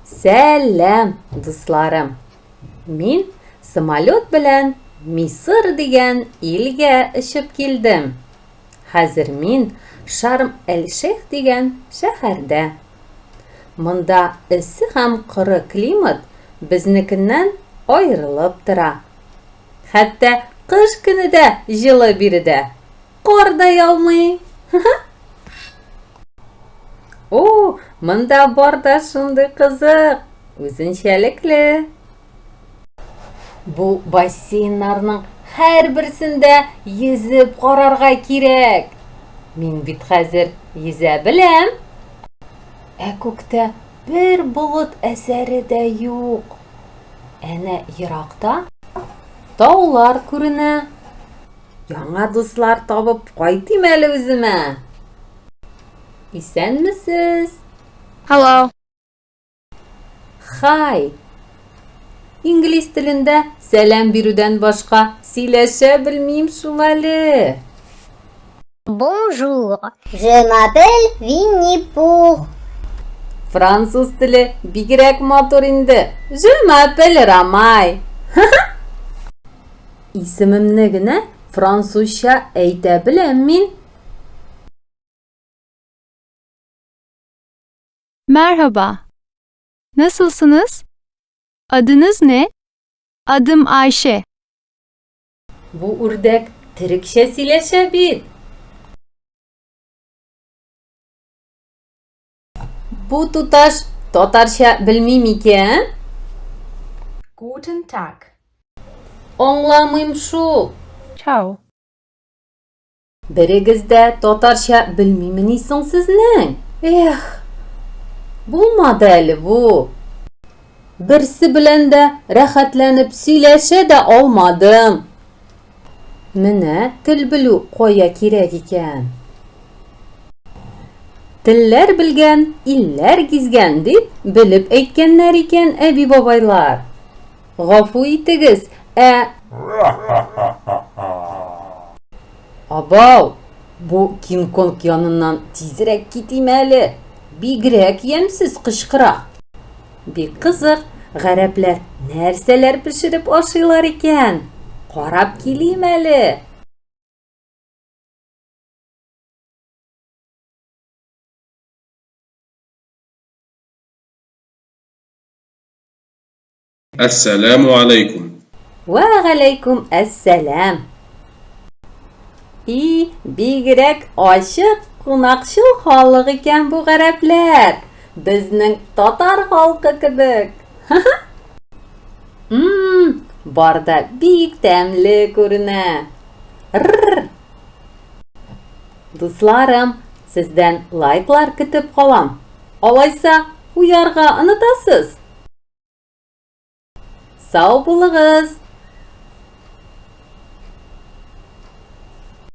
Сәлам, дусларым! Мин самолет белән Мисыр дигән илгә очып килдем. Хәзер мин Шарм-эль-Шейх дигән шәһәрдә. Монда эссе һәм коры климат безнекеннән аерылып тора. Хәтта кыш көне дә җылы биредә. Кар да яумый. О, монда бар да шундый кызык, үзенчәлекле. Бу бассейннарның һәрберсендә йөзеп карарга кирәк. Мин бит хәзер йөзә беләм. Ә күктә бер болыт әсәре дә юк. Әнә еракта таулар күренә. Яңа дуслар табып кайтыйм әле үземә. Исәнмесез? Hello. Хай. Инглиз телендә сәлам бирүдән башка сөйләшә белмим шул әле. Bonjour, je m'appelle Winnie Pooh. Француз теле бигрәк матур инде. Je m'appelle Рамай. Исемемне генә французча әйтә беләм мин. Merhaba. Nasılsınız? Adınız ne? Adım Ayşe. Бу үрдәк терекчә сөйләшә бит. Бу туташ татарча белми микән? Guten Tag. Аңламыйм шул. Ciao. Берегез дә татарча белмимени соң сезнең? Эх, булмады әле бу. Берсе белән дә рәхәтләнеп сөйләшә дә алмадым. Менә тел белү кая кирәк икән. Телләр белгән, илләр гизгән дип белеп әйткәннәр икән әби-бабайлар. Гафу итегез, ә... Абау, бу Кинг-Конг яныннан тизрәк китим әле. Бигрәк ямьсез кычкыра. Бик кызык, гарәпләр нәрсәләр пешереп ашыйлар икән? Карап килим әле. Әссәләмү аләйкүм. Вә галәйкүм әссәләм. И, бигрәк ачык, кунакчыл халык икән бу гарәпләр. Безнең татар халкы кебек. Мм, бар да бик тәмле күренә. Рррр. Дусларым, сездән лайклар көтеп калам. Алайса, куярга онытасыз. Сау булыгыз!